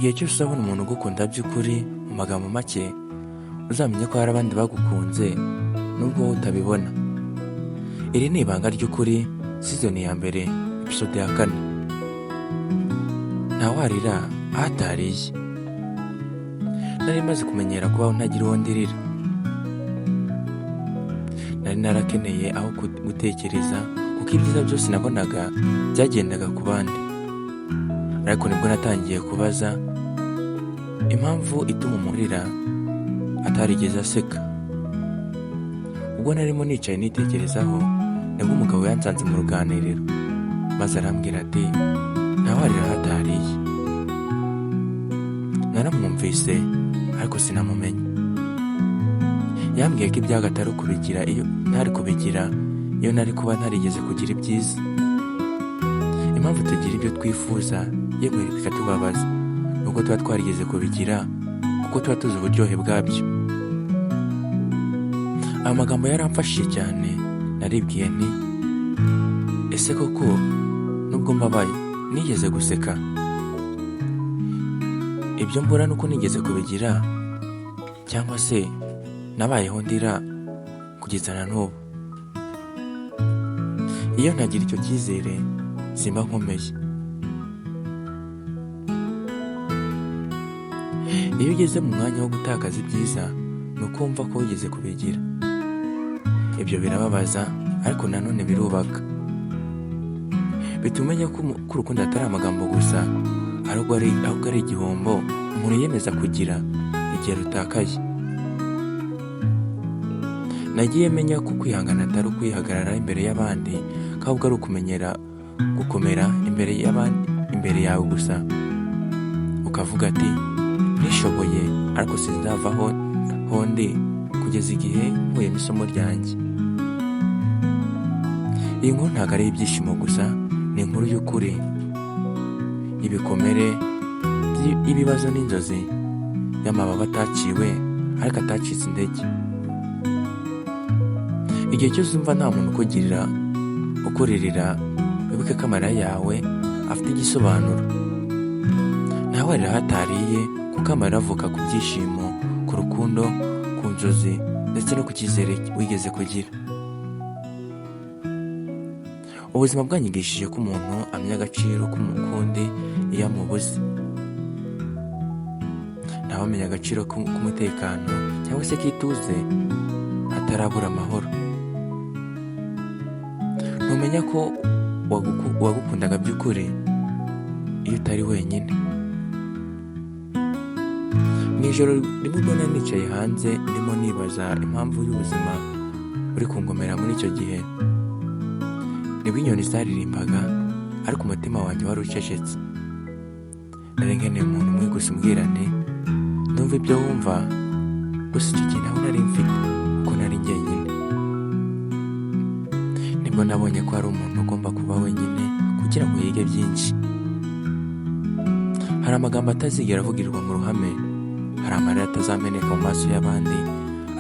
Igihe cyose uzabona umuntu ugukunda by'ukuri, mu magambo make, uzamenye ko hari abandi bagukunze nubwo wowe utabibona. Iri ni Ibanga ry'Ukuri, season ya mbere, episode ya kane. Ntawarira aho atariye. Nari maze kumenyera kubaho ntagira uwo ndirira. Nari narakeneye aho gutekereza, kuko ibyiza byose nabonaga byagendaga ku bandi. Ariko nibwo natangiye kubaza impamvu ituma umuntu arira atarigeze aseka. Ubwo narimo nicaye nitekerezaho, nibwo umugabo yansanze mu ruganiriro, maze arambwira ati: "Ntawarira aho atariye." Naramwumvise ariko sinamumenya. Yambwiye ko ibyago atari ukubigira iyo ntari kubigira iyo nari kuba ntarigeze kugira ibyiza. Impamvu tugira ibyo twifuza, yewe bikatubabaza, ni uko tuba twarigeze kubigira, kuko tuba tuzi uburyohe bwabyo. Aya magambo yaramfashije cyane. Naribwiye nti: "Ese koko nubwo mbabaye nigeze guseka? Ibyo mbura nuko nigeze kubigira, cyangwa se nabayeho ndira kugeza na n'ubu?" Iyo ntagira icyo cyizere, simba nkomeye. Iyo ugeze mu mwanya wo gutakaza ibyiza, ni ukumva ko wigeze kubigira. Ibyo birababaza, ariko nanone birubaka. Bituma umenya ko urukundo atari amagambo gusa, ahubwo ari igihombo umuntu yiyemeza kugira igihe rutakaye. Nagiye menya ko kwihangana atari ukwihagarara imbere y'abandi, ko ahubwo ari ukumenyera gukomera imbere y'abandi, imbere yawe gusa, ukavuga ati: "Nishoboye, ariko sinzavaho ho ndi kugeza igihe nkuyemo isomo ryanjye." Iyi nkuru ntabwo ari ibyishimo gusa, ni inkuru y'ukuri, ibikomere, ibibazo n'inzozi, y'amababa ataciwe ariko atacitse intege. Igihe cyose umva nta muntu ukugirira, ukuririra, wibuke ko amarira yawe afite igisobanuro. Ntawarira aho atariye, kuko amarira avuka ku byishimo, ku rukundo, ku nzozi ndetse no ku cyizere wigeze kugira. Ubuzima bwanyigishije ko umuntu amenya agaciro k'undi iyo amubuze. Ntawamenya agaciro k'umutekano cyangwa se k'ituze atarabura amahoro. Ntumenya ko wagukundaga by'ukuri iyo utari wenyine. Mu ijoro rimwe, ubwo nari nicaye hanze ndimo nibaza impamvu y'ubuzima buri kungomera muri icyo gihe, nibwo inyoni zaririmbaga ariko umutima wanjye wari ucecetse. Nari nkeneye umuntu umwe gusa umbwira nti: "Ndumva ibyo wumva." Gusa icyo gihe ntawe nari mfite, kuko nari njyenyine. Nibwo nabonye ko hari umuntu ugomba kuba wenyine kugira ngo yige byinshi. Hari amagambo atazigera avugirwa mu ruhame, hari amarira atazameneka mu maso y'abandi,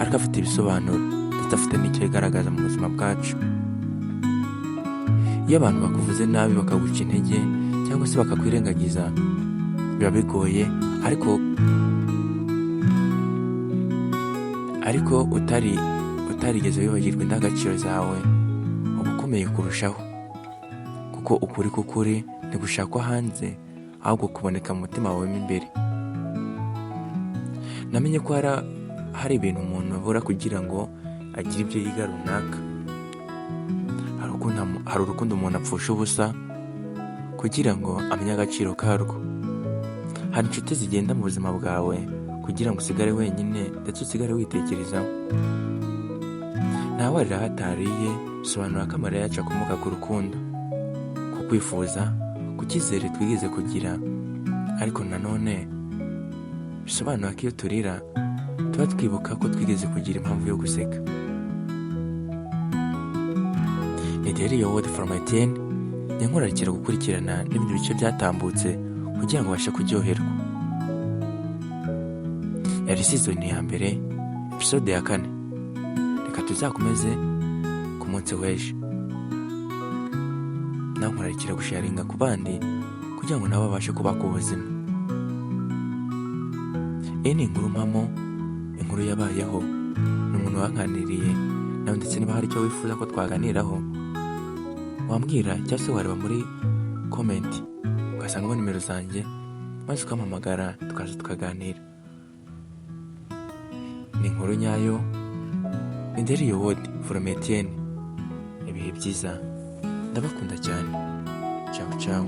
ariko afite ibisobanuro ndetse afite n'icyo yigaragaza mu buzima bwacu. Iyo abantu bakuvuze nabi, bakaguca intege cyangwa se bakakwirengagiza, biba bigoye, ariko utarigeze wibagirwa indangagaciro zawe, uba ukomeye kurushaho, kuko ukuri k'ukuri ntigushakwa hanze, ahubwo kuboneka mu mutima wawe mo imbere. Namenye ko hari ibintu umuntu abura kugira ngo agire ibyo yiga runaka. Hari urukundo umuntu apfusha ubusa kugira ngo amenye agaciro karwo. Hari inshuti zigenda mu buzima bwawe kugira ngo usigare wenyine, ndetse usigare witekerezaho. Ntawarira aho atariye bisobanura ko amarira yacu akomoka ku rukundo, ku kwifuza, ku cyizere twigeze kugira. Ariko nanone bisobanura ko iyo turira, tuba twibuka ko twigeze kugira impamvu yo guseka. Ni Daily World from Etienne. Nkurarikira gukurikirana n'ibindi bice byatambutse kugira ngo ubashe kuryoherwa. Yari season ya mbere, episode ya kane. Reka tuzakomeze ku munsi w'ejo. Nawe nkurarikira gusharinga ku bandi kugira ngo nabo babashe kubaka ubuzima. Iyi ni inkuru mpamo, inkuru yabayeho, ni umuntu wanganiriye nawe. Ndetse niba hari icyo wifuza ko twaganiraho, wambwira cyangwa se wareba muri comment ugasangamo nimero zanjye, maze ukampamagara tukaza tukaganira. Ni inkuru nyayo, ni Deriyo Wodi from Etienne. Ibihe byiza, ndabakunda cyane. Ciao ciao.